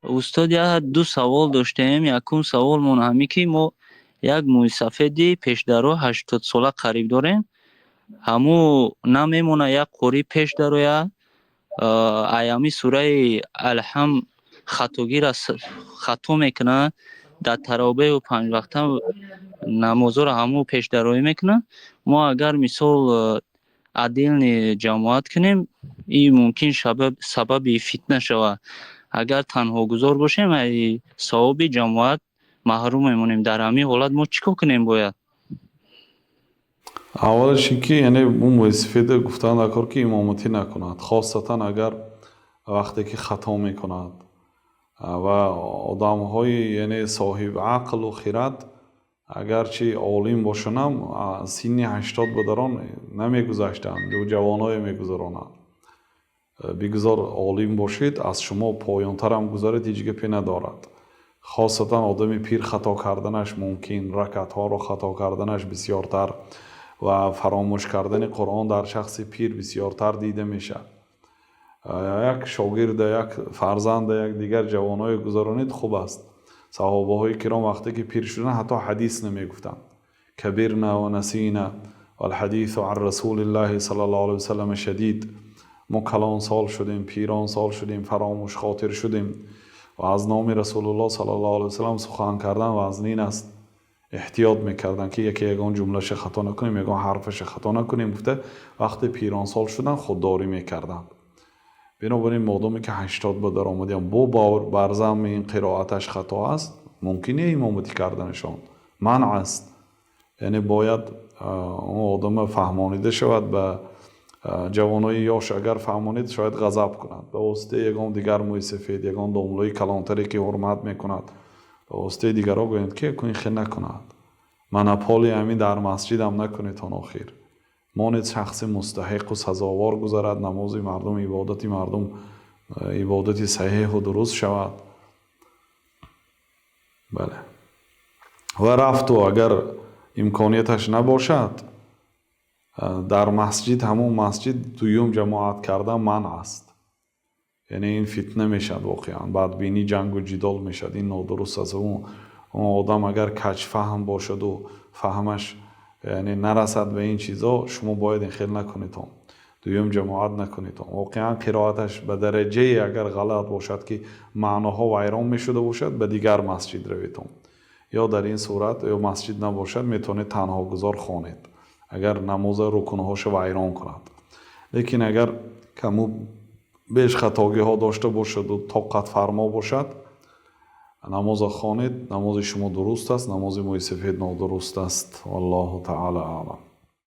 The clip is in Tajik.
Устод, як ду савол доштем. Якум саволмон ҳамин, ки мо як мӯйсафеди пешдаро 80 сола қариб дорем. Ҳаму намемона як қорӣ пеш дароя, аями сураи Алҳам хатогира хато мекунад, дар таровеҳу панҷвақта намозоро ҳаму пешдароӣ мекунад. Мо агар, мисол, отдельный ҷамоат кунем, ин мумкин сабаби фитна шавад. Агар танҳогузор бошем, ай савоби ҷамоат маҳрум мемонем. Дар ҳамин ҳолат мо чӣ кор кунем бояд? Аввалаш ин ки, яъне, ӯ мӯйсафеда гуфтан дар кор, ки имоматӣ накунад, хосатан агар вақте ки хато мекунад. Ва одамҳои, яъне, соҳиби ақлу хирад, агарчи олим бошанд, синни 80 ба дарон намегузаштанд, ҷавоное мегузаронанд. Бигузор олим бошед, аз шумо поёнтарам гузаред, ҳеҷ гапе надорад. Хосатан одами пир хато карданаш мумкин, ракатҳоро хато карданаш бисёртар ва фаромӯш кардани Қуръон дар шахси пир бисёртар дида мешавад. Як шогирда, як фарзанда, як дигар ҷавоное гузаронед, хуб аст. Саҳобаҳои киром вақте ки пир шуданд, ҳатто ҳадис намегуфтанд. كبرنا ونسينا والحديث عن رسول الله صلى الله عليه وسلم شديد. Мо калонсол шудем, пиронсол шудем, фаромӯшхотир шудем ва аз номи Расулуллоҳ صلى الله عليه وسلم сухан кардан вазнин аст. Эҳтиёт мекарданд, ки яке ягон ҷумлаша хато накунем, ягон ҳарфаша хато накунем, гуфта, вақте пиронсол шуданд, худдорӣ мекарданд. Бинобар ин, модоме ки 80 ба даромадиам бо бар замми ин қироаташ хато аст, мумкин не имоматӣ карданашон, манъ аст. Яъне, бояд он одама фаҳмонида шавад. Ба ҷавонои ёш агар фаҳмонед, шояд ғазаб кунад. Ба воситаи ягон дигар мӯйсафед, ягон домлои калонтаре, ки ҳурмат мекунад, ба воситаи дигарҳо гӯянд, ки ин хел накунад, монополия ҳамин дар масҷидам накунед. Он охир монед, шахси мустаҳиқу сазовор гузарад, намози мардум, ибодати мардум ибодати саҳеҳу дуруст шавад. Бале, ва рафту агар имконияташ набошад, дар масҷид, ҳамон масҷид дуюм ҷамоат кардан манъ аст. Яъне, ин фитна мешавад, воқеан бадбинӣ, ҷангу ҷидол мешавад, ин нодуруст аст. Он одам агар каҷфаҳм бошаду фаҳмаш, яъне, нарасад ба ин чизо, шумо бояд ин хел накунедон, дуюм ҷамоат накунедон. Воқеан қироаташ ба дараҷае агар ғалат бошад, ки маъноҳо вайрон мешуда бошад, ба дигар масҷид раведон. Ё дар ин сурат, ё масҷид набошад, метавонед танҳогузор хонед, агар намоза рукунҳоша вайрон кунад. Лекин агар каму беш хатогиҳо дошта бошаду тоқатфармо бошад, намоза хонед, намози шумо дуруст аст, намози мӯйсафед нодуруст аст. والله تعالى أعلم.